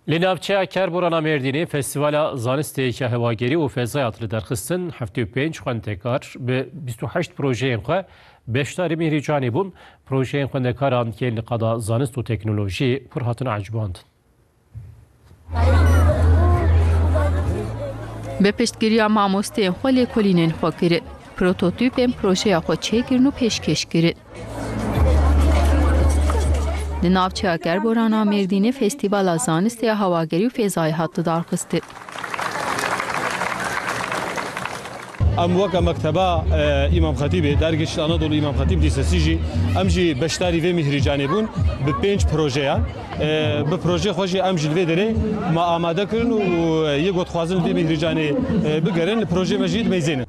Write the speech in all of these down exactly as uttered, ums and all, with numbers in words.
Li navçeya Kerboran a Mêrdînê Festîvala Zanistê ya Hewagerî û Fezaya hatine derxistin, heftê û pênc xwendekar bi bîst û heşt projeyên xwe beşdarî Mîhrîcanê bûn. Projeyên xwendekaran yên li qada zanist û teknolojiyê pir hatin ecibandin. Bi piştgiriya mamosteyên xwe lêkolînên xwe kirin. Prototîpên projeya xwe çêkirin û pêşkêş kirin. Di navçeya Kerboran a Mêrdînê Festîvala Zanistê ya Hewagerî û Fêzayê hat lidarxistin. Em weke mekteba, e, Îmam Xetîbê, Dergîşt Anadolu Îmam Xetîb Lîsesî jî, em jî beşdarî vê mîhrîcanê bûn bi pênc projeyan. E, bi projeyê xwe jî em jî li vê derê me amade kirin û yê ku dixwazin li vê mîhrîcanê, e, bigerin, li projeyê me jî dimeyzênin.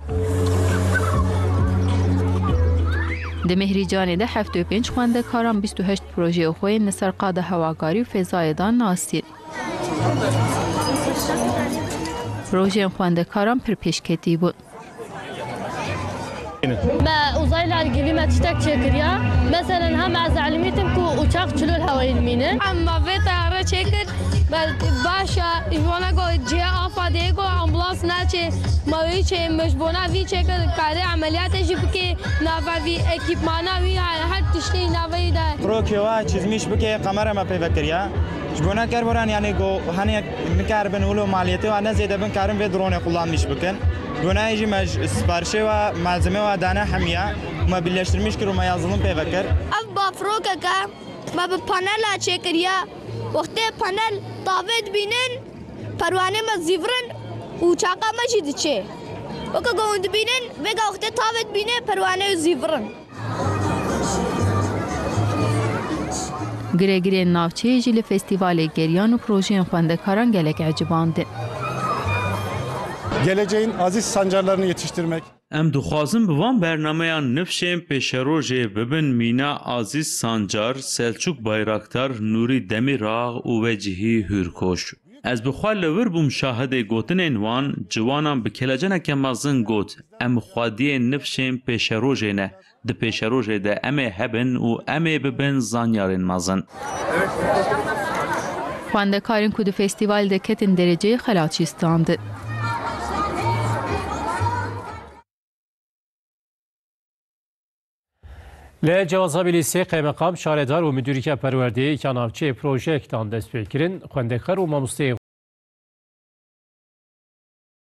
Di mîhrîcanê de heftê û pênc xwendekaran bîst û heşt projeyê xwe yên li ser qada hewagarî û fêzayê de nasîn. Projeyên xwendekaran pir pêşketî bûn. Me uzayla ilgili me tiştek çêkiriya. Meselen hem ez elimîtim ku uçak çilo li hewayê dimînin. Em me vê teyare çêkir, me baş e, ji wana ku cihê afa dê ku ambulans naçê, me wî çê, me ji bona vî çêkir, karê emeliyatê jî bikê, nava vî ekîpmana wî, her tiştê navê wî de. Projeya çizmiş bike, kamera me pê vekiriya. Ji bona Kerboran, yani ku hani nikaribin wilo maliyetê wa ne zêde bin, karin vê drone kullanmış bikin. Ji bona jî me ji siparişê wa malzeme wa dane hemiya, me birleştirmiş kir û me yazılım pê vekir. Ev bafrokeke me bi panela çêkiriye. Wextê panel tavê dibînin, perwanê me zîvirin û çaqa me jî diçê. Weke ku hûn dibînin, vêga wextê tavê dibîne, perwanê zîvirin. Girêgirên navçeyê jî li festîvalê geriyan û projeyên xwendekaran gelek ecibandin. Geleceğin aziz Sancarlarını yetiştirmek. Em dixwazin bi van bernameyan nifşên pêşerojê bibin mîna Azîz Sancar, Selçuk Bayraktar, Nûrî Demîrax û Vecihî Hûrkoş. Ez bi xwe li vir bûm şahidê gotinên wan, ciwanan bi keleceneke mezin got, em xwediyên nifşên pêşerojê ne. Di pêşerojê de em ê hebin û em ê bibin zanyarên mezin. Xwendekarên ku di festîvalê de ketin dereceyê xelat jî standin. Li Cewazabî Lîsê qeymeqam, şaredar û Midûrîya Perwerdeyê ya navçeyê projeyek dan destpêkirin. Xwendekar û mamosteyên